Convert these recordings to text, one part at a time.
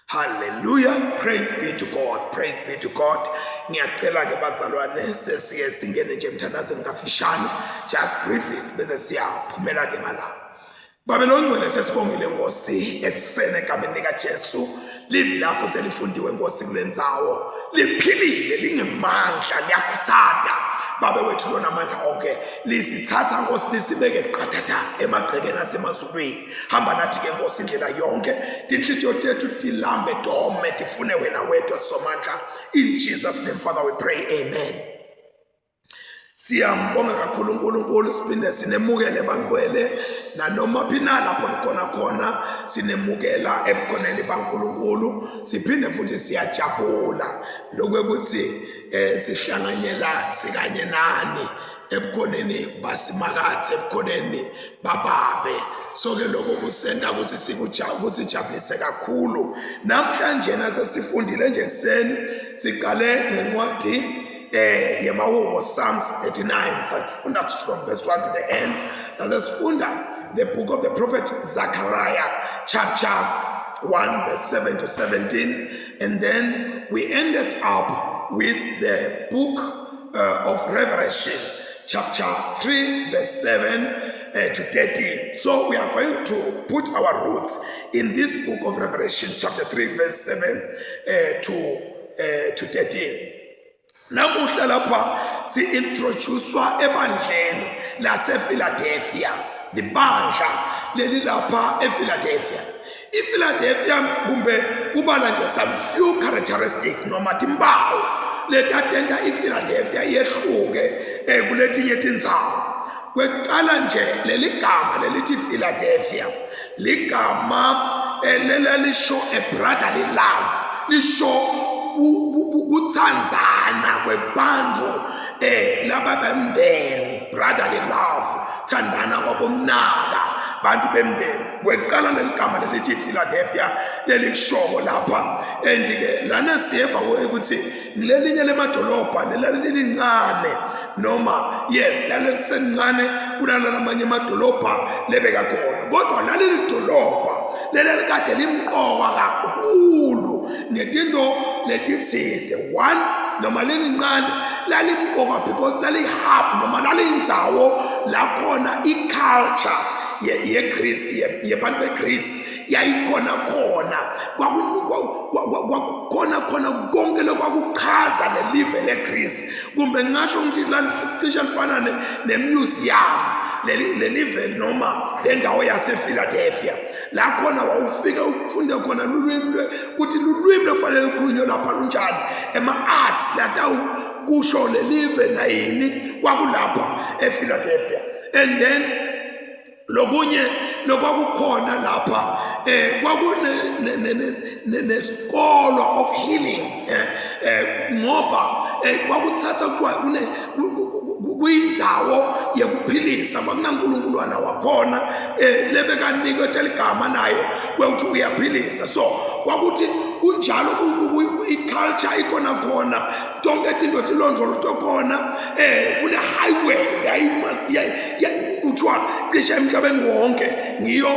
Hallelujah. Praise be to God. Praise be to God. Ngiyacela ke bazalwane sesike singene nje emthandazweni kafishane just briefly bese siyaphumela ke ngala. Babe longcwele sesibongile Nkosi ekuseni egameni lika Jesu. Livi lakho selifundiwe Nkosi kulendzawo. Liphilile lingemandla liyakhuthatha. Babe wethu lona amandla onke lisithatha Nkosi lisibeke qathatha emagcekeni asemazulwini. Hamba nathi ke Nkosi indlela yonke. Tinhlitiyo tethu tilambe dome tifune wena wedwa somandla. In Jesus name Father we pray. Amen. Siyambonga kakhulu uNkulunkulu siphinde sinemukele bangcwele nanoma phina lapho nikhona khona sinemukela ebukhoneni baNkulunkulu siphinde futhi siyajabula lokwekuthi eh sihlanganyela sikanye nani ebukhoneni basimakathe ebukhoneni bababe so ke lokho kusenta ukuthi kusijabulise kakhulu namhlanje nasesifundile nje kuseni siqale ngencwadi eh yemahubo Psalms 39 safunda from verse 1 to the end sase sifunda the book of the prophet Zechariah chapter 1 verse 7 to 17 and then we ended up with the book of Revelation chapter 3 verse 7 to 13 so we are going to put our roots in this book of Revelation chapter 3 verse 7 to 13 namuhla lapha si-introducwa ebandleni lasePhiladelphia libandla leli lapha ePhiladelphia iPhiladelphia kumbe kubala nje some few characteristic noma timpawu letatenta iPhiladelphia yehluke eh, kuletinye tindzawo kwekuqala nje leli gama lelithi Philadelphia ligama elelalisho a brotherly love lisho kutsandzana kwebantu eh laba bemndeni brotherly love thandana kwabomnaka bantu bemndeni kweqala leligama lelithi Philadelphia lelikushoko lapha and ke lana siyeva ukuthi lelinye lemadolobha lelalincane noma yes lalisencane kunalalamanye amadolobha lebekakhona kodwa lalilidolobha lelalikade limqoka kakhulu ngetinto letitsite one noma lelincane lalimqoka because lalihub noma laliyindzawo lakhona i-culture yeGreece yebantu beGreece yayikhona khona kwakukhona khona konke lokwakuchaza lelive leGreece kumbe ngingasho ukuthi lalicishe lifana nemuseum lelive noma lendawo yasePhiladelphia la khona wawufike ufunde khona lulwimi ukuthi lulwimi lokufanele lukhulunywe lapha lunjani ema-arts latawukusho lelive nayini kwakulapha ePhiladelphia and then lokunye lokwakukhona lapha eh kwakune nesikolo of healing eh, eh ngoba eh kwakuthatha kuthiwa kune kuyindawo yekuphilisa kwakunaNkulunkuluwana wakhona eh lebekanikwe teligama naye kwekuthi uyaphilisa so kwakuthi kunjalo i-culture ikhona khona tonke tinto tilondvoloto khona eh kune highway kuthiwa cishe emhlabeni wonke ngiyo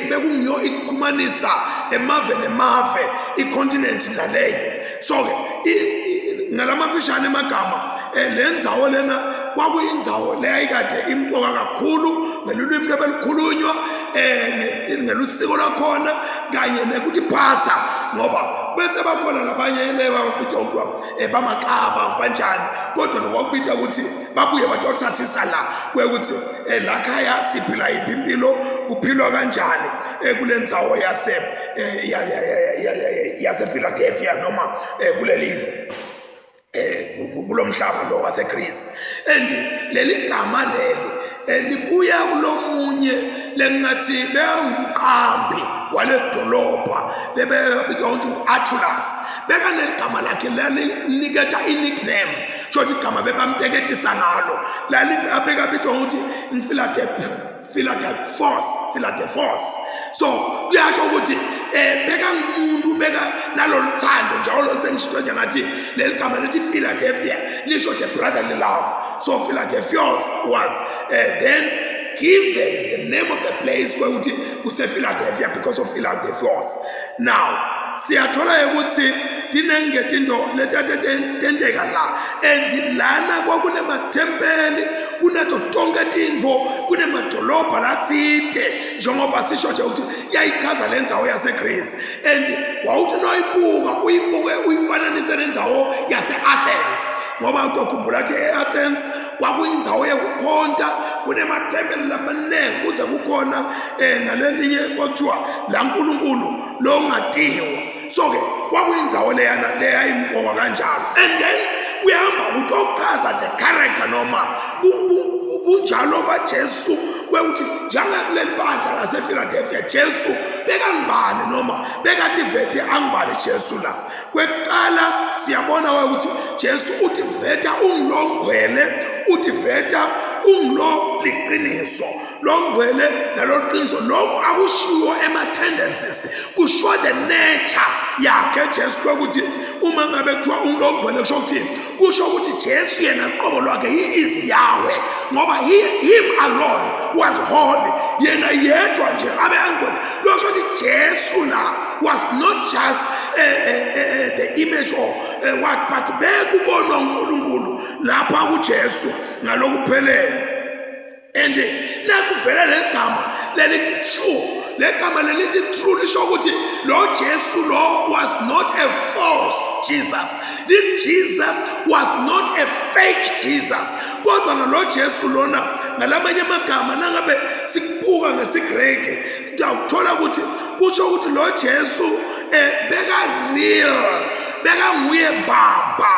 bekungiyo ikuxhumanisa emave nemave icontinent nalenye so ke ngalamafishane emagama eh, le ndzawo lena kwakuyindzawo leyayikade imqoka kakhulu ngelulwimi lebelikhulunywa um ngelusiko lwakhona kanye nekutiphatha ngoba bese bakhona labanye lebababita kuthiwa um bamaqaba banjani kodwa lokwakubita ukuthi babuye batothathisa la kwekuthi um la khaya siphila yiphi impilo kuphilwa kanjani um kule ndzawo yase yasePhiladelphia noma um kulelive eh kulomhlaba lo waseGreece and leli gama leli elibuya eh, kulomunye lengathi bengumqambi waledolobha lebebitwa ukuthi u-Atulus bekaneligama lakhe laliniketa i-nickname sho ukuthi igama bebamteketisa ngalo lalibekabitwa ukuthi Philadelphia Philadelphos Philadelphos so kuyasho ukuthi eh beka umuntu beka naloluthando njalo sengishito nje ngathi leli gama lithi Philadelphia lisho the brotherly love so Philadelphios was then given the name of the place kwekuthi kuse Philadelphia because of Philadelphios now. Siyathola ukuthi tinenge tinto letatenteka la, and lana kwakunemathempeli, kunato tonke tintfo, kunemadolobha latsite, njengoba sisho nje ukuthi yayichaza le ndzawo yaseGreece. And wawuthi noyibuka uyibuke uyifananise nendzawo yase-Athens, ngoba utokhumbula ukuthi e-Athens kwakuyindzawo yekukhonta, kunemathempeli lamaningi, kuze kukhona nalelinye kwakuthiwa la nkulunkulu longatiwa. So-ke kwakuyindzawo leyana leyayimqoka kanjalo. And then kuyahamba kutochaza the character noma bunjalo baJesu, kwekuthi njengakuleli bandla lasePhiladelphia Jesu bekangibani noma bekativete angibani Jesu la. Kwekuqala siyabona ukuthi Jesu utiveta ungilongwele, utiveta ungilo liqiniso, longwele naloqiniso. Lokho akushiwo ema-tendencies, kushiwo the nature yakhe Jesu, kwekuthi uma ngabe kuthiwa ungilongwele kusho ukuthini? Kusho ukuthi Jesu yena qobo lwakhe, he is Yahweh, ngoba him alone was holy, yena yedwa nje abe angcwele. Lokho ukuthi Jesu la was not just the image or what, but bekubonwa uNkulunkulu lapha kuJesu ngalokuphelele. And nakuvela leli gama lelithi true, le gama lelithi true lisho ukuthi lo Jesu lo was not a false Jesus, this Jesus was not a fake Jesus, kodwa nalo Jesu lona, ngalamanye amagama nangabe sikubuka ngesiGreki uthola ukuthi kusho ukuthi lo Jesu beka real, bekanguye mbamba,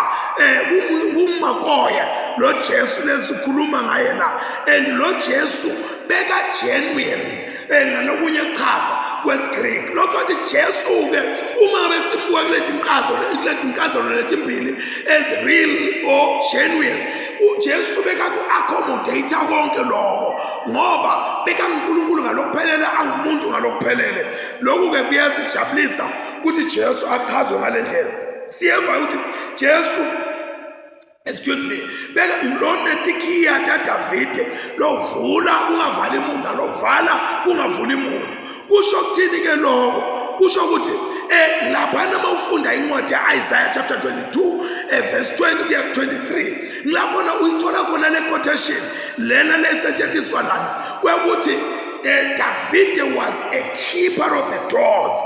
kungumakoya lo Jesu lesikhuluma ngaye la. And lo Jesu beka genuine, ngalokunye kuchaza kwesiGreek. Lokho ukuthi Jesu ke uma ngabe sibuka kuleti nkazo, kuleti nkazelo letimbili, as real or genuine, uJesu bekaku-accommodate konke lokho, ngoba bekanguNkulunkulu ngalokuphelele, angumuntu ngalokuphelele. Lokhu-ke kuyasijabulisa ukuthi Jesu achazwe ngale ndlela. Siyeva ukuthi Jesu, excuse me, beka lonetikiya taDavide, lovula kungavali muntu, nalovala kungavuli muntu. Kusho kuthini ke lokho? Kusho ukuthi laphana uma ufunda incwadi ya-Isaiah chapter 22 verse 20 kuya ku-23, ngilapho uyithola khona le quotation lena lesetshenziswa lana, kwekuthi Davide was a keeper of the doors.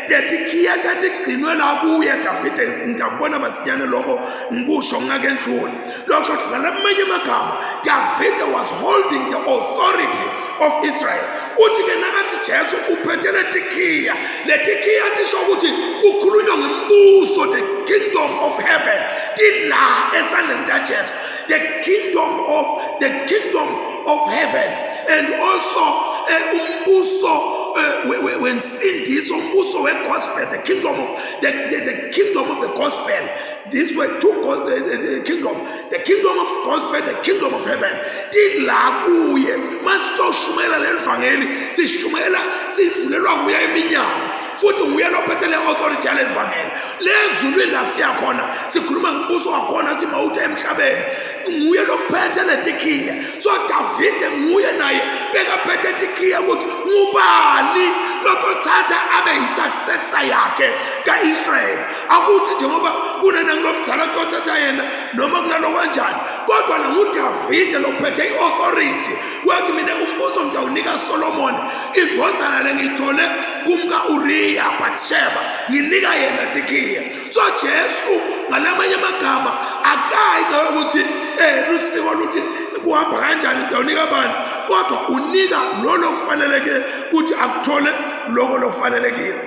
Letikhiya tatigcinwe la kuye Davide. Ngiyakubona masinyane lokho, ngikusho ngake ndlule lokho. Ukuthi ngalamanye amagama Davide was holding the authority of Israel. Uthi ke nakathi Jesu uphethe letikhiya, letikhiya tisho ukuthi kukhulunywa ngembuso, the kingdom of heaven tila esandleni taJesu, the kingdom of heaven, and also umbuso wensindiso, umbuso wegospel, the kingdom of the gospel. These were two kingdom, the kingdom of gospel, the kingdom of heaven, tila kuye. Masitoshumayela leli vangeli, sishumayela sivulelwa kuye iminyango, futhi nguye lophethe le authority yaleli vangeli. Lezulwini la siya khona, sikhuluma ngombuso wakhona, sithi mawuthi emhlabeni nguye lophethe letikhiya. So Davide nguye naye bekaphethe tikhiya ukuthi ngubani lotothatha abe yi-successor yakhe ka-Israyeli. Akuthi njengoba kunenangilomdzala kutothatha yena noma kunalo kanjani, kodwa nanguDavide lophethe i-authority. Wathi, "Mina umbuso ngitawunika Solomon, indvodzana lengiyithole kumka-Uriya Bathsheba, nginika yena tikhiya." So Jesu ngalamanye amagama akayi ngayokuthi lusiko luthi kuhamba kanjani, ngitawunika bani, kodwa unika lolo kufanelekile ukuthi akuthole lokho lokufanelekile.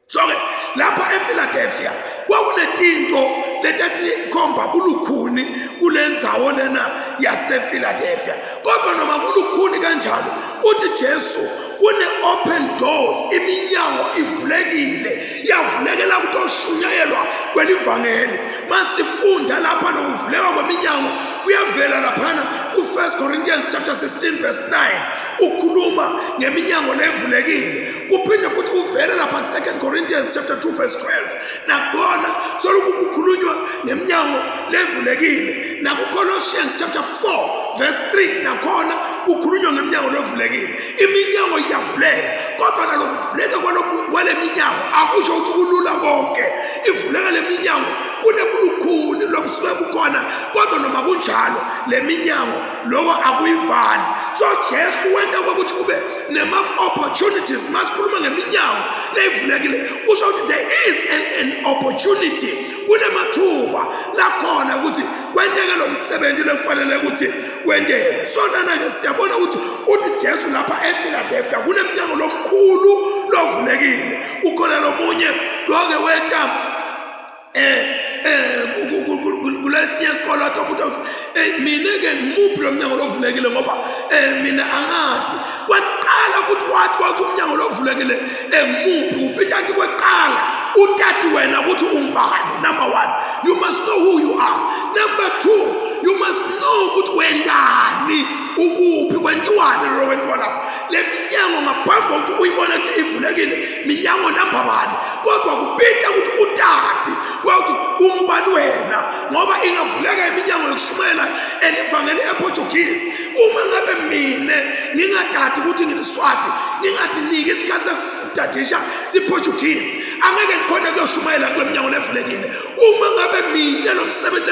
So-ke lapha ePhiladelphia kwakunetinto letatikhomba bulukhuni kule ndzawo lena yasePhiladelphia, kodwa noma kulukhuni kanjalo, uthi Jesu kune-open doors, iminyango ivulekile, yavulekela kutoshunyayelwa kwelivangeli. Masifunda lapha nokuvuleka kweminyango kuyavela laphana ku-1 Corinthians chapter 16 verse 9, ukhuluma ngeminyango levulekile. Kuphinde futhi kuvele lapha ku-2 Corinthians chapter 2 verse 12, nakubona solokhu kukhulunywa ngeminyango levulekile. Naku-Colossians chapter 4 verse 3 nakhona kukhulunywa ngeminyango lovulekile. Iminyango iyavuleka, kodwa nalokuvuleka kwale minyango akusho ukuthi kulula konke. Ivuleka le minyango kunebulukhuni lobusuke bukhona, kodwa noma kunjalo le minyango loko akuyivali. So Jesu wenta ukuthi kube nema-opportunities. Masikhuluma ngeminyango leyivulekile, kusho ukuthi there is an opportunity, kunemathuba lakhona ukuthi kwenteke lo msebenzi lokufanele ukuthi wenteke. So lana-ke siyabona ukuthi uthi Jesu lapha ePhiladelphia kunemnyango lomkhulu lovulekile. Ukhona lomunye loke wenta kulesinye isikole, wathi umuntu uthi mina ke ngimuphi lo mnyango lovulekile, ngoba mina angadi. Kwaqala ukuthi wathi kwathi umnyango lovulekile ngimuphi uPeter athi kweqala utati wena ukuthi ungubani. Number 1, you must know who you are. Number 2, you must know ukuthi wendani, ukuphi, kwentiwani lo wentiwa lapho. Le minyango ngaphambi kokuthi uyibone ukuthi ivulekile, minyango namba bani, kodwa kupita ukuthi utati ukuthi ungubani wena, ngoba ingavuleka iminyango yokushumayela elivangeli ePortuguese. Uma ngabe mina ngingatati ukuthi ngiliswati, ngingatiniki isikhathi sekutadisha siPortuguese, angeke ngikhone kuyoshumayela kule minyango levulekile. Uma ngabe mina lo msebenzi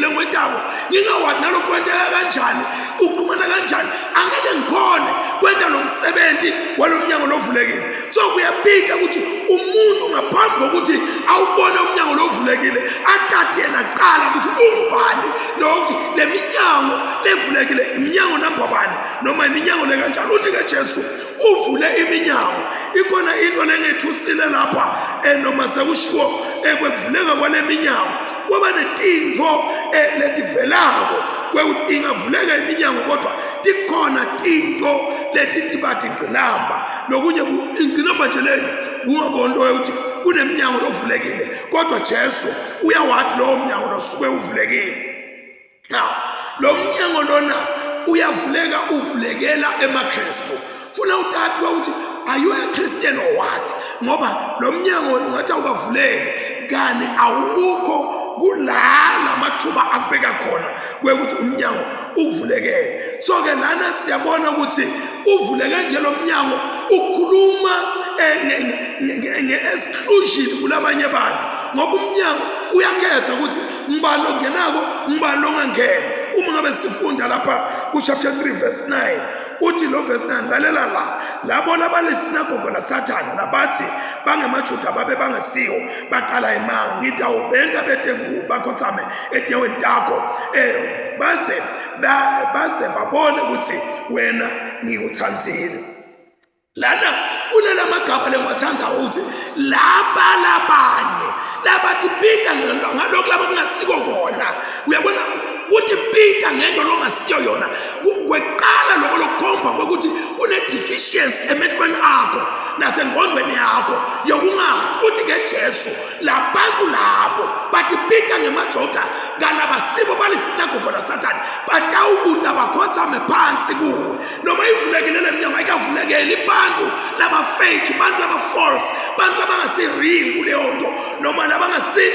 lengiwentako ngingawati nalokhu kwenteka kanjani, uxhumana kanjani, angeke ngikhone kwenta lo msebenzi walo mnyango lovulekile. So kuyabika ukuthi umuntu ngaphambi kokuthi awubone umnyango lovulekile athathe yena kuqala ukuthi ungubani, nokuthi le minyango levulekile iminyango namba bani, noma iminyango le kanjani. Uthi-ke Jesu uvule iminyango. Ikhona into lengethusile lapha, noma sekushiwo kwekuvuleka kwale minyango, kwaba netintfo letivelako kwekuthi ingavuleka iminyango, kodwa tikhona tinto leti tigcinamba. Lokunye ingcinamba nje lenye kungabona ukuthi kuneminyango lovulekile, kodwa Jesu uyawathi lowo mnyango losuke uvulekile. Now lo mnyango lona uyavuleka, uvulekela emaKristu. Funa utati ukuthi are you a Christian or what, ngoba lo mnyango wena ungathi awukavuleki kani awukho kula lamathuba akubeka khona kwekuthi umnyango ukuvulekele. So ke lana siyabona ukuthi uvuleke nje lo mnyango, ukhuluma nge-exclusion kulabanye abantu, ngoba umnyango uyakhetha ukuthi ngibani longenako, ngibani longangeni. Uma ngabe sifunda lapha ku-chapter 3 verse 9, uthi lo verse 9, lalela la, labo labalisinagogo laSathane labathi bangemaJuda babe bangesiwo, baqala imanga, ngitawubenta bete bakhothame etinyaweni takho, baze babone ukuthi wena ngikuthandzile. Lana kulela magama lengiwathanda ukuthi laba labanye labatipita ngalokhu laba kungasiko kona. Uyabona ukuthi pita ngento longasiyo yona, kweqala lokho lokukhomba kokuthi kune-deficiency emehlweni akho nasengqondweni yakho yokungathi. Uthi ke Jesu labantu labo batipita ngemajoda kanabasibo balisinagogo laSathane, batawukuta bakhothame phansi kuwe. Noma ivulekile le minyango, ayikavulekeli bantu laba-fake, bantu laba-false, bantu labangasi-real kuleyo nto, noma labangasi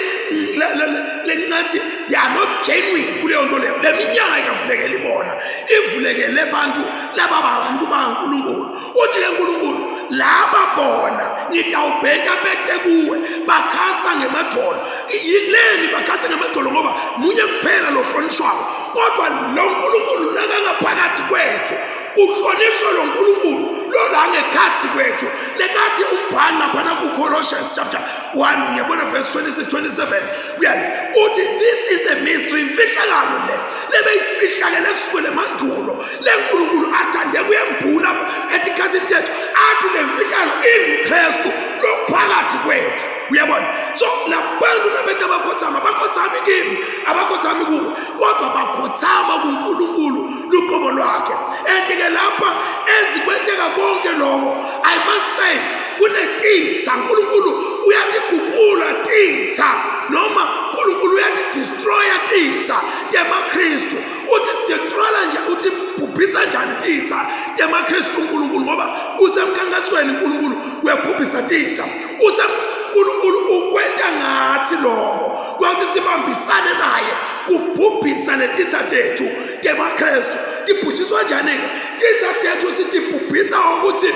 lengathi they are not genuine kuleyo nto leyo. Le minyango ayikavulekeli bona, ivulekele bantu laba bantu baNkulunkulu. Uthi ke uNkulunkulu laba bona ngitawubheka bete kuwe bakhasa ngemadolo. Yileni bakhasa ngemadolo? Ngoba munye kuphela lohlonishwako, kodwa lo nkulunkulu nakangaphakathi kwethu kuhlonishwa lo nkulunkulu lo ngekhathi kwethu. Lekathi umbhali laphana ku-Colossians chapter 1, ngiyabona verse 26 27 kuyani, uthi this is a mystery, imfihlakalo le lebeyifihlakele kusukela emandulo, le nkulunkulu athande kuyembula etikhathini tethu, athi le mfihlakalo inguKristu lophakathi kwethu. Uyabona? So labantu labethi abakhothama, abakhothami kimi, abakhothami kuwe, kodwa bakhothama kuNkulunkulu luqobo lwakhe. And ke lapha ezikwenteka konke lokho, I must say kunetitha uNkulunkulu uyatigugula titha, noma uNkulunkulu uyatidestroya titha temaKristu. Uthi destroya nje, uthi bhubhisa njani titha temaKristu uNkulunkulu? Ngoba usemkhankasweni uNkulunkulu uyabhubhisa titha. UseNkulunkulu ukwenta ngathi lokho. Kwakuthi sibambisane naye kubhubhisa letitha tethu temaKristu. Tibhujiswa njani-ke titha tethu? Sitibhubhisa ngokuthi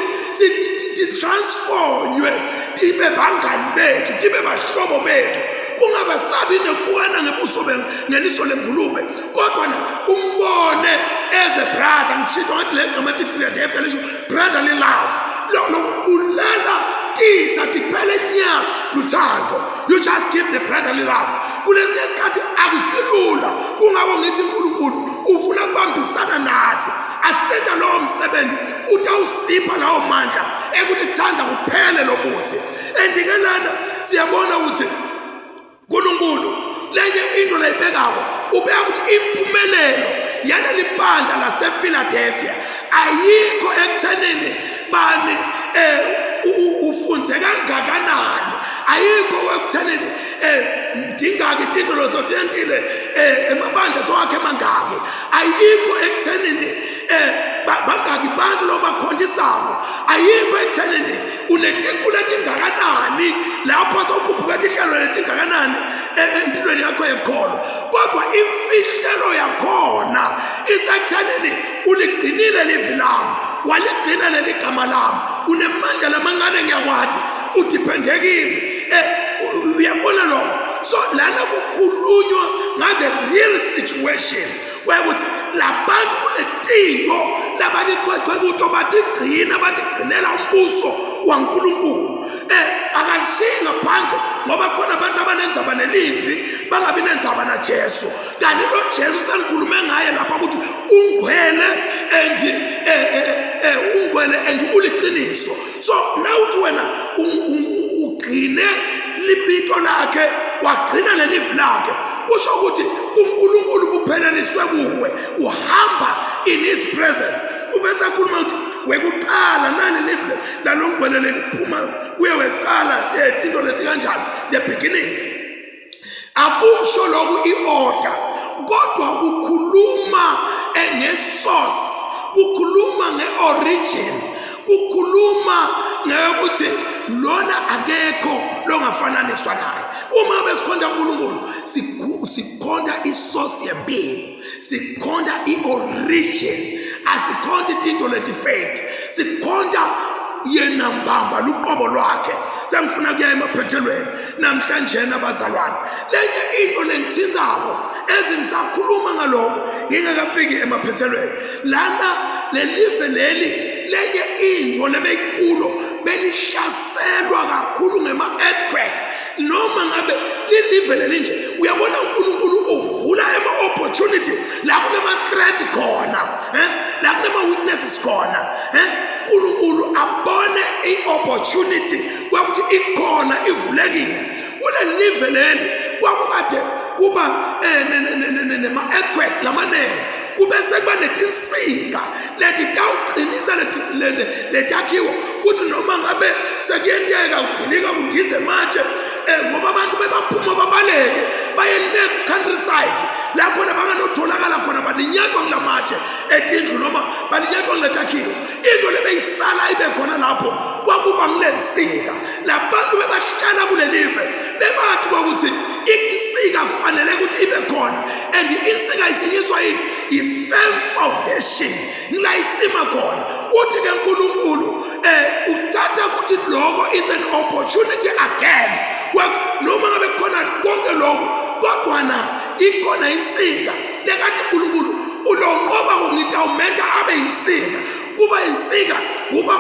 titransfornywe tibe bangani bethu, tibe bahlobo bethu, kungabasabi nekubukana ngebuso ngeliso lengulube, kodwa na umbone as a brother. Ngishito ngathi le gama ethi Philadelphia lisho brotherly love, lokubulala titha tiphele nya luthando. You just give the brotherly love. Kulesinye isikhathi akusilula, kungako ngithi uNkulunkulu ufuna kubambisana nathi asenda lowo msebenzi, utawusipha lawo mandla ekuthi thanda kuphele lobuthi. And-ke lana siyabona ukuthi uNkulunkulu lenye into layibekako, ubeka ukuthi impumelelo yaleli bandla lasePhiladelphia ayikho ekuthenini bani ufunze kangakanani, ayikho ekuthenini dingaki tinto lozotentile, emabandla sowakhe mangaki, ayikho ekuthenini bangaki bantu lobakhontisako, ayikho ekuthenini unetiku letingakanani lapho sewukhuphuka tihlelo letingakanani empilweni yakho yekholo, kodwa imfihlelo yakhona isekuthenini uligcinile livi lami, waligcina leli gama lami. Unemandla lamancane, ngiyakwati udiphende kimi. Uyabona lokho? So lana kukhulunywa nga-the real situation, kwekuthi labantu kunetinto labatichwechwe kuto, batigcina, batigcinela umbuso waNkulunkulu. Akalishiyi ngaphandle, ngoba khona abantu abanendzaba nelivi bangabi nendzaba naJesu. Kanti lo Jesu sengikhulume ngaye lapha ukuthi ungcwele and ungcwele and uliqiniso. So nawuthi wena ugcine libito lakhe, wagcina lelivi lakhe, kusho ukuthi uNkulunkulu bupheleliswe kuwe, uhamba in his presence. Ubese akhuluma ukuthi wekuqala nani livi lalongcwele leliphuma kuye wekuqala, into leti kanjalo, the beginning. Akusho lokhu i-order, kodwa kukhuluma nge-source, kukhuluma nge-origin, kukhuluma ngekuthi lona akekho longafananiswa naye. Uma besikhonta uNkulunkulu, sikhonta isource yempilo, sikhonta i-origin, asikhonta itinto leti-fake, sikhonta yena mbamba luqobo lwakhe. Sengifuna kuya emaphethelweni namhlanje nabazalwane. Lenye into lengithintsako ezingisakhuluma ngaloko ngingakafiki emaphethelweni lana, lelive leli, lenye into lebeyikulo belihlaselwa kakhulu ngema-earthquake. Noma ngabe lilive lelinje, uyabona uNkulunkulu uvula ema-opportunity la kunema-threat khona, la kunema-weaknesses khona. uNkulunkulu abone i-opportunity kwakuthi ikhona, ivulekile. Kuleli live leli kwakukade kuba nema-earthquake lamaningi, kube sekuba netinsika letitawuqinisa letakhiwo, kuthi noma ngabe sekuyenteka kudilika, kundize matshe, ngoba abantu bebaphuma babaleke baye le ku-countryside la khona banganotholakala khona, balinyatwa kula matshe etindlu noma balinyatwa kuletakhiwo. Into lebeyisala ibe khona lapho kwakuba ngule nsika. Labantu bebahlala kulelive bebathi kwakuthi insika kufanele ukuthi ibe khona, and insika isinyiswa yini? I-firm foundation, ngila isima khona. Uthi ke uNkulunkulu uthatha ukuthi lokho is an opportunity again. Wathi noma ngabe khona konke lokho, kodwa na ikhona insika lekathi uNkulunkulu ulonqoba, ngitawumenta abe insika. Kuba insika kuba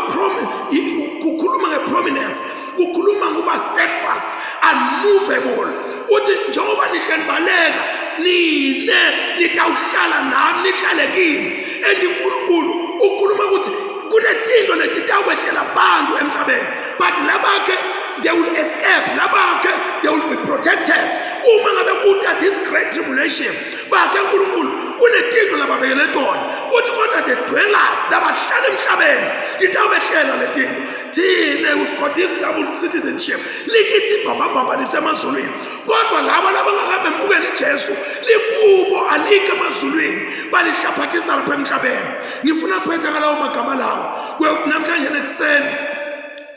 kukhuluma nge-prominence, kukhuluma ngokuba steadfast, unmovable. Uthi njengoba nihle nibaleka nine, nitawuhlala nami, nihlale kimi. And uNkulunkulu ukhuluma ukuthi kunetinto letitawukwehlela abantu emhlabeni, but labakhe they will escape, labakhe they will be protected. Uma ngabe kuta this great tribulation, bakhe uNkulunkulu kunetinto lababekele tona. Uthi kodwa the dwellers, labahlala emhlabeni, titawubehlela letinto. Thine we've got this double citizenship, likithi mbambambamba lisemazulwini, kodwa laba labangakabemukeli Jesu likubo alikho emazulwini, balihlaphathisa lapha emhlabeni. Ngifuna kuphetha ngalawo magama lawo namhlanje nekuseni.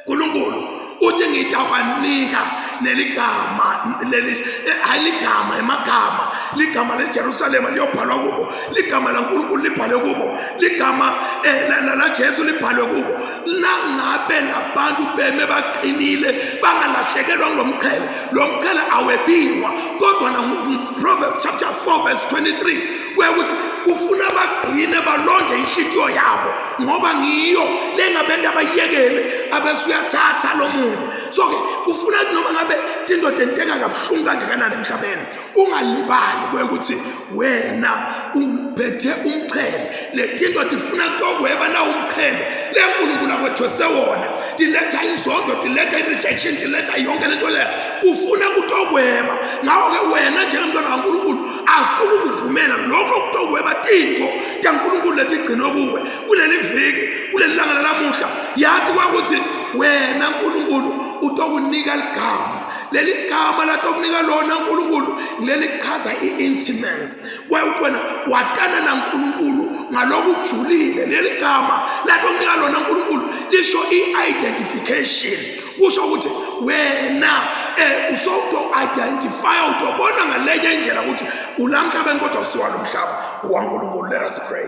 uNkulunkulu uthi ngitabanika neligama leli eh, hayi ligama emagama ligama leJerusalema liyobhalwa kubo ligama laNkulunkulu libhalwe kubo ligama eh, laJesu libhalwe kubo nangabe labantu beme baqinile bangalahlekelwa ngilomqhele lo mqhele awebiwa kodwa na Proverbs chapter 4 verse 23 kwekuthi kufuna bagcine balonde inhlitiyo yabo ngoba ngiyo lengabenta abayekele abese uyathatha lo munye so-ke kufuna noma ngabe tinto tenteka kabuhlungu kangakanani emhlabeni ungalibali kwekuthi wena uphethe umqhele letinto tifuna tokweba na umqhele le nkulunkulu akwethwese wona tiletha inzondo tiletha i-rejection tiletha yonke lento leyo ufuna kutokweba ngawo-ke wena njengemntwana kankulunkulu asukukuvumela lokho kutokweba tinto tankulunkulu letigcinwe kuwe kuleli viki kuleli langa lalamuhla yathi kwakuthi wena nkulunkulu utokunika ligama leli gama latokunika lona uNkulunkulu leli chaza i-intimacy kwaye uthi wena watana naNkulunkulu ngalokujulile leli gama latokunika lona uNkulunkulu lisho i-identification kusho ukuthi wena eh usowuto identify utobona ngalenye indlela ukuthi ulamhlabeni kodwa usiwa lo mhlaba waNkulunkulu. Let us pray.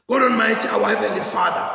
God Almighty, our Heavenly Father,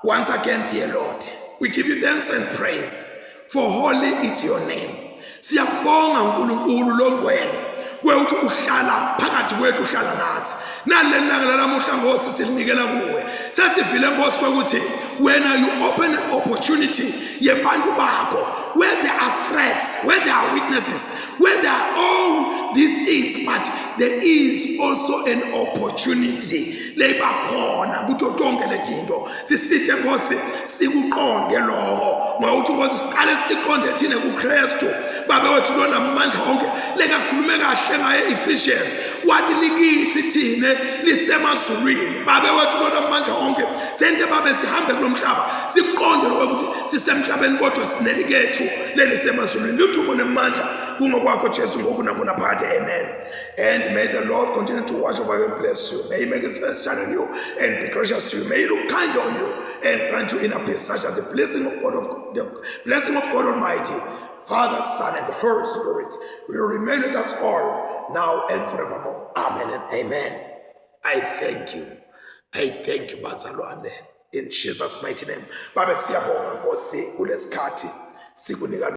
once again, dear Lord, we give you thanks and praise, for holy is your name. Siyakubonga uNkulunkulu longwele kweuthi uhlala phakathi kwethu uhlala nathi naleli langa lalamuhla Nkosi silinikela kuwe sesivile Nkosi kwekuthi wena you open an opportunity yebantu bakho where there are threats, where there are weaknesses, where there are all these things, but there is also an opportunity leyibakhona kuto tonke letinto sisite Nkosi sikuqonde lokho ngokuthi Nkosi siqale siqonde thina kuKristu babe wethu lona amandla onke lekakhulume kahle ngaye Ephesians wathi likithi thina lisemazulwini babe wethu lona amandla onke sente babe sihambe kulomhlaba siqonde lokho ukuthi sisemhlabeni kodwa sinelikethu lelisemazulwini ludumo nemandla kungokwakho Jesu ngoku nakunaphakade. Amen. And may the Lord continue to watch over you and bless you. May he make his face shine on you and be gracious to you. May he look kind on you and grant you inner peace, such that the blessing of God of the blessing of God Almighty, Father, Son, and Holy Spirit will remain with us all now and forevermore. Amen and amen. I thank you. I thank you, bazalwane. In Jesus' mighty name. Babe siyabonga Nkosi kulesikhathi sikunika.